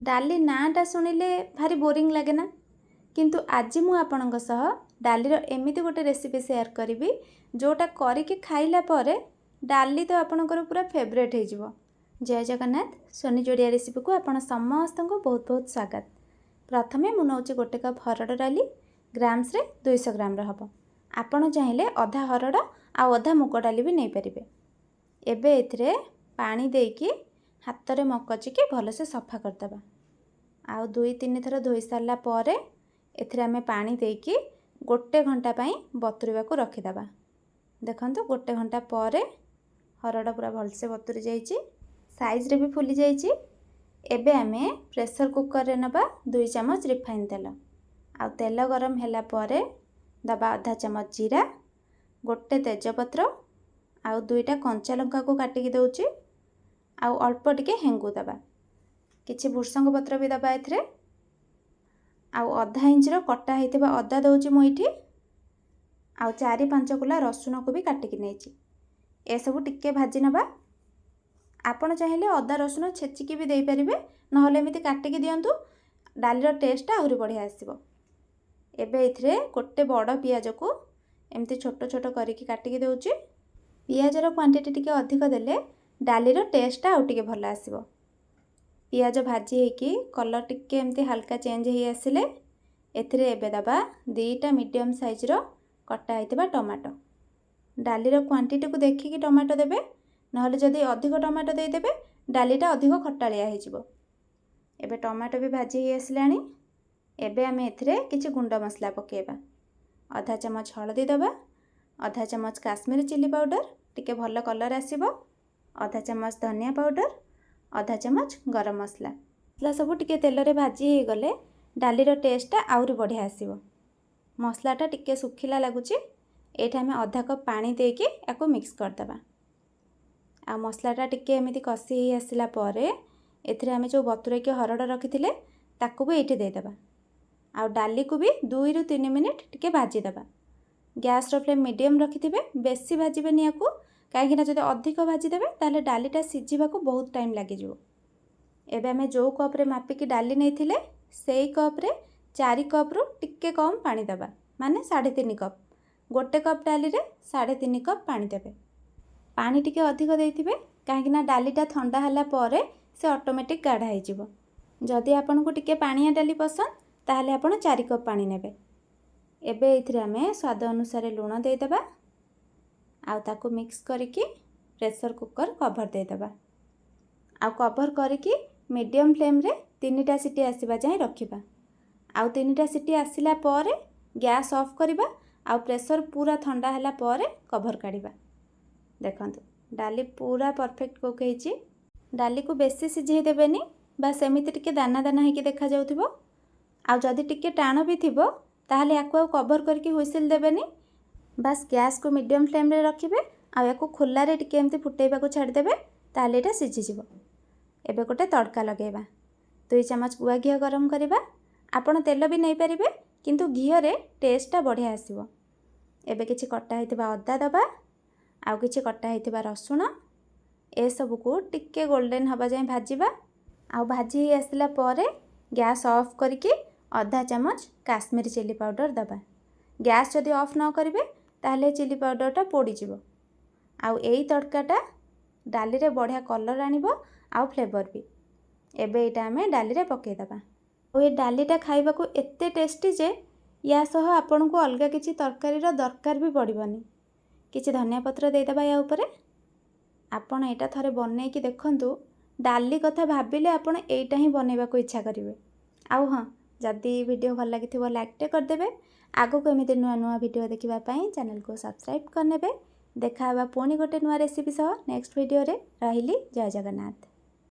ଡାଲି ନାଁଟା ଶୁଣିଲେ ଭାରି ବୋରିଂ ଲାଗେ ନା? କିନ୍ତୁ ଆଜି ମୁଁ ଆପଣଙ୍କ ସହ ଡାଲିର ଏମିତି ଗୋଟେ ରେସିପି ସେୟାର କରିବି, ଯେଉଁଟା କରିକି ଖାଇଲା ପରେ ଡାଲି ତ ଆପଣଙ୍କର ପୁରା ଫେଭରେଟ୍ ହେଇଯିବ। ଜୟ ଜଗନ୍ନାଥ। ସୋନି ଯୋଡ଼ିଆ ରେସିପିକୁ ଆପଣ ସମସ୍ତଙ୍କୁ ବହୁତ ବହୁତ ସ୍ୱାଗତ। ପ୍ରଥମେ ମୁଁ ନେଉଛି ଗୋଟେ କପ୍ ହରଡ଼ ଡାଲି, ଗ୍ରାମ୍ସରେ 200 ଗ୍ରାମର ହେବ। ଆପଣ ଚାହିଁଲେ ଅଧା ହରଡ଼ ଆଉ ଅଧା ମୁଗ ଡାଲି ବି ନେଇପାରିବେ। ଏବେ ଏଥିରେ ପାଣି ଦେଇକି ହାତରେ ମକଚିକି ଭଲସେ ସଫା କରିଦେବା। ଆଉ 2-3 ଥର ଧୋଇ ସାରିଲା ପରେ ଏଥିରେ ଆମେ ପାଣି ଦେଇକି ଗୋଟେ ଘଣ୍ଟା ପାଇଁ ବତୁରିବାକୁ ରଖିଦେବା। ଦେଖନ୍ତୁ, ଗୋଟେ ଘଣ୍ଟା ପରେ ହରଡ଼ ପୁରା ଭଲସେ ବତୁରି ଯାଇଛି, ସାଇଜ୍ରେ ବି ଫୁଲି ଯାଇଛି। ଏବେ ଆମେ ପ୍ରେସର୍ କୁକର୍ରେ ନେବା 2 ଚାମଚ ରିଫାଇନ୍ ତେଲ। ଆଉ ତେଲ ଗରମ ହେଲା ପରେ ଦେବା ଅଧା ଚାମଚ ଜିରା, ଗୋଟେ ତେଜପତ୍ର ଆଉ ଦୁଇଟା କଞ୍ଚା ଲଙ୍କାକୁ କାଟିକି ଦେଉଛି। ଆଉ ଅଳ୍ପ ଟିକେ ହେଙ୍ଗୁ ଦେବା। କିଛି ଭୃସଙ୍ଗ ପତ୍ର ବି ଦେବା ଏଥିରେ। ଆଉ ଅଧା ଇଞ୍ଚର କଟା ହେଇଥିବା ଅଦା ଦେଉଛି ମୁଁ ଏଇଠି। ଆଉ 4-5 କୁଲା ରସୁଣକୁ ବି କାଟିକି ନେଇଛି। ଏସବୁ ଟିକେ ଭାଜି ନେବା। ଆପଣ ଚାହିଁଲେ ଅଦା ରସୁଣ ଛେଚିକି ବି ଦେଇପାରିବେ, ନହେଲେ ଏମିତି କାଟିକି ଦିଅନ୍ତୁ, ଡାଲିର ଟେଷ୍ଟଟା ଆହୁରି ବଢ଼ିଆ ଆସିବ। ଏବେ ଏଥିରେ ଗୋଟେ ବଡ଼ ପିଆଜକୁ ଏମିତି ଛୋଟ ଛୋଟ କରିକି କାଟିକି ଦେଉଛି। ପିଆଜର କ୍ୱାଣ୍ଟିଟି ଟିକେ ଅଧିକ ଦେଲେ ଡାଲିର ଟେଷ୍ଟଟା ଆଉ ଟିକେ ଭଲ ଆସିବ। ପିଆଜ ଭାଜି ହେଇକି କଲର୍ ଟିକେ ଏମିତି ହାଲକା ଚେଞ୍ଜ ହେଇ ଆସିଲେ ଏଥିରେ ଏବେ ଦେବା ଦୁଇଟା ମିଡ଼ିୟମ୍ ସାଇଜ୍ର କଟା ହେଇଥିବା ଟମାଟୋ। ଡାଲିର କ୍ୱାଣ୍ଟିଟିକୁ ଦେଖିକି ଟମାଟୋ ଦେବେ, ନହେଲେ ଯଦି ଅଧିକ ଟମାଟୋ ଦେଇଦେବେ, ଡାଲିଟା ଅଧିକ ଖଟାଳିଆ ହେଇଯିବ। ଏବେ ଟମାଟୋ ବି ଭାଜି ହେଇ ଆସିଲାଣି। ଏବେ ଆମେ ଏଥିରେ କିଛି ଗୁଣ୍ଡ ମସଲା ପକାଇବା। ଅଧା ଚାମଚ ହଳଦୀ ଦେବା, ଅଧା ଚାମଚ କାଶ୍ମୀରୀ ଚିଲି ପାଉଡ଼ର, ଟିକେ ଭଲ କଲର୍ ଆସିବ, ଅଧା ଚାମଚ ଧନିଆ ପାଉଡ଼ର, ଅଧା ଚାମଚ ଗରମ ମସଲା। ମସଲା ସବୁ ଟିକେ ତେଲରେ ଭାଜି ହେଇଗଲେ ଡାଲିର ଟେଷ୍ଟଟା ଆହୁରି ବଢ଼ିଆ ଆସିବ। ମସଲାଟା ଟିକେ ଶୁଖିଲା ଲାଗୁଛି। ଏଇଠି ଆମେ ଅଧା କପ୍ ପାଣି ଦେଇକି ୟାକୁ ମିକ୍ସ କରିଦେବା। ଆଉ ମସଲାଟା ଟିକେ ଏମିତି କଷି ହେଇ ଆସିଲା ପରେ ଏଥିରେ ଆମେ ଯେଉଁ ବତୁରେଇକି ହରଡ଼ ରଖିଥିଲେ, ତାକୁ ବି ଏଇଠି ଦେଇଦେବା। ଆଉ ଡାଲିକୁ ବି 2ରୁ 3 ମିନିଟ୍ ଟିକେ ଭାଜିଦେବା। ଗ୍ୟାସ୍ର ଫ୍ଲେମ୍ ମିଡ଼ିୟମ୍ ରଖିଥିବେ। ବେଶୀ ଭାଜିବେନି ୟାକୁ, କାହିଁକିନା ଯଦି ଅଧିକ ଭାଜିଦେବେ, ତାହେଲେ ଡାଲିଟା ସିଝିବାକୁ ବହୁତ ଟାଇମ୍ ଲାଗିଯିବ। ଏବେ ଆମେ ଯେଉଁ କପ୍ରେ ମାପିକି ଡାଲି ନେଇଥିଲେ, ସେଇ କପ୍ରେ 4 କପ୍ରୁ ଟିକେ କମ୍ ପାଣି ଦେବା, ମାନେ 3.5 କପ୍। ଗୋଟେ କପ୍ ଡାଲିରେ 3.5 କପ୍ ପାଣି ଦେବେ। ପାଣି ଟିକେ ଅଧିକ ଦେଇଥିବେ, କାହିଁକିନା ଡାଲିଟା ଥଣ୍ଡା ହେଲା ପରେ ସେ ଅଟୋମେଟିକ୍ ଗାଢ଼ା ହେଇଯିବ। ଯଦି ଆପଣଙ୍କୁ ଟିକେ ପାଣିଆ ଡାଲି ପସନ୍ଦ, ତାହେଲେ ଆପଣ 4 କପ୍ ପାଣି ନେବେ। ଏବେ ଏଇଥିରେ ଆମେ ସ୍ୱାଦ ଅନୁସାରେ ଲୁଣ ଦେଇଦେବା। ଆଉ ତାକୁ ମିକ୍ସ କରିକି ପ୍ରେସର୍ କୁକର୍ କଭର୍ ଦେଇଦେବା। ଆଉ କଭର୍ କରିକି ମିଡ଼ିୟମ୍ ଫ୍ଲେମ୍ରେ ତିନିଟା ସିଟି ଆସିବା ଯାଏଁ ରଖିବା। ଆଉ ତିନିଟା ସିଟି ଆସିଲା ପରେ ଗ୍ୟାସ୍ ଅଫ୍ କରିବା। ଆଉ ପ୍ରେସର୍ ପୁରା ଥଣ୍ଡା ହେଲା ପରେ କଭର୍ କାଢ଼ିବା। ଦେଖନ୍ତୁ, ଡାଲି ପୁରା ପରଫେକ୍ଟ କୁକ୍ ହେଇଛି। ଡାଲିକୁ ବେଶୀ ସିଝେଇ ଦେବେନି, ବା ସେମିତି ଟିକେ ଦାନା ଦାନା ହେଇକି ଦେଖାଯାଉଥିବ। ଆଉ ଯଦି ଟିକେ ଟାଣ ବି ଥିବ, ତାହେଲେ ୟାକୁ ଆଉ କଭର୍ କରିକି ହୁଇସିଲ୍ ଦେବେନି। ବାସ୍, ଗ୍ୟାସ୍କୁ ମିଡ଼ିୟମ୍ ଫ୍ଲେମ୍ରେ ରଖିବେ ଆଉ ୟାକୁ ଖୋଲାରେ ଟିକେ ଏମିତି ଫୁଟେଇବାକୁ ଛାଡ଼ିଦେବେ, ତାହେଲେ ଏଇଟା ସିଝିଯିବ। ଏବେ ଗୋଟେ ତଡ଼କା ଲଗାଇବା। 2 ଚାମଚ ଗୁଆ ଘିଅ ଗରମ କରିବା। ଆପଣ ତେଲ ବି ନେଇପାରିବେ, କିନ୍ତୁ ଘିଅରେ ଟେଷ୍ଟଟା ବଢ଼ିଆ ଆସିବ। ଏବେ କିଛି କଟା ହେଇଥିବା ଅଦା ଦେବା ଆଉ କିଛି କଟା ହେଇଥିବା ରସୁଣ। ଏସବୁକୁ ଟିକେ ଗୋଲ୍ଡେନ୍ ହେବା ଯାଏଁ ଭାଜିବା। ଆଉ ଭାଜି ହେଇ ଆସିଲା ପରେ ଗ୍ୟାସ୍ ଅଫ୍ କରିକି ଅଧା ଚାମଚ କାଶ୍ମୀରୀ ଚିଲି ପାଉଡ଼ର ଦେବା। ଗ୍ୟାସ୍ ଯଦି ଅଫ୍ ନ କରିବେ, ତାହେଲେ ଚିଲି ପାଉଡ଼ରଟା ପୋଡ଼ିଯିବ। ଆଉ ଏଇ ତଡ଼କାଟା ଡାଲିରେ ବଢ଼ିଆ କଲର୍ ଆଣିବ ଆଉ ଫ୍ଲେଭର୍ ବି। ଏବେ ଏଇଟା ଆମେ ଡାଲିରେ ପକାଇଦେବା। ଆଉ ଏ ଡାଲିଟା ଖାଇବାକୁ ଏତେ ଟେଷ୍ଟି ଯେ ୟା ସହ ଆପଣଙ୍କୁ ଅଲଗା କିଛି ତରକାରୀର ଦରକାର ବି ପଡ଼ିବନି। କିଛି ଧନିଆ ପତ୍ର ଦେଇଦେବା ୟା ଉପରେ। ଆପଣ ଏଇଟା ଥରେ ବନେଇକି ଦେଖନ୍ତୁ। ଡାଲି କଥା ଭାବିଲେ ଆପଣ ଏଇଟା ହିଁ ବନେଇବାକୁ ଇଚ୍ଛା କରିବେ। ଆଉ ହଁ, ଯଦି ଭିଡ଼ିଓ ଭଲ ଲାଗିଥିବ, ଲାଇକ୍ଟେ କରିଦେବେ। ଆଗକୁ ଏମିତି ନୂଆ ନୂଆ ଭିଡ଼ିଓ ଦେଖିବା ପାଇଁ ଚ୍ୟାନେଲକୁ ସବସ୍କ୍ରାଇବ୍ କରିନେବେ। ଦେଖା ହେବା ପୁଣି ଗୋଟେ ନୂଆ ରେସିପି ସହ ନେକ୍ସଟ ଭିଡ଼ିଓରେ। ରହିଲି, ଜୟ ଜଗନ୍ନାଥ।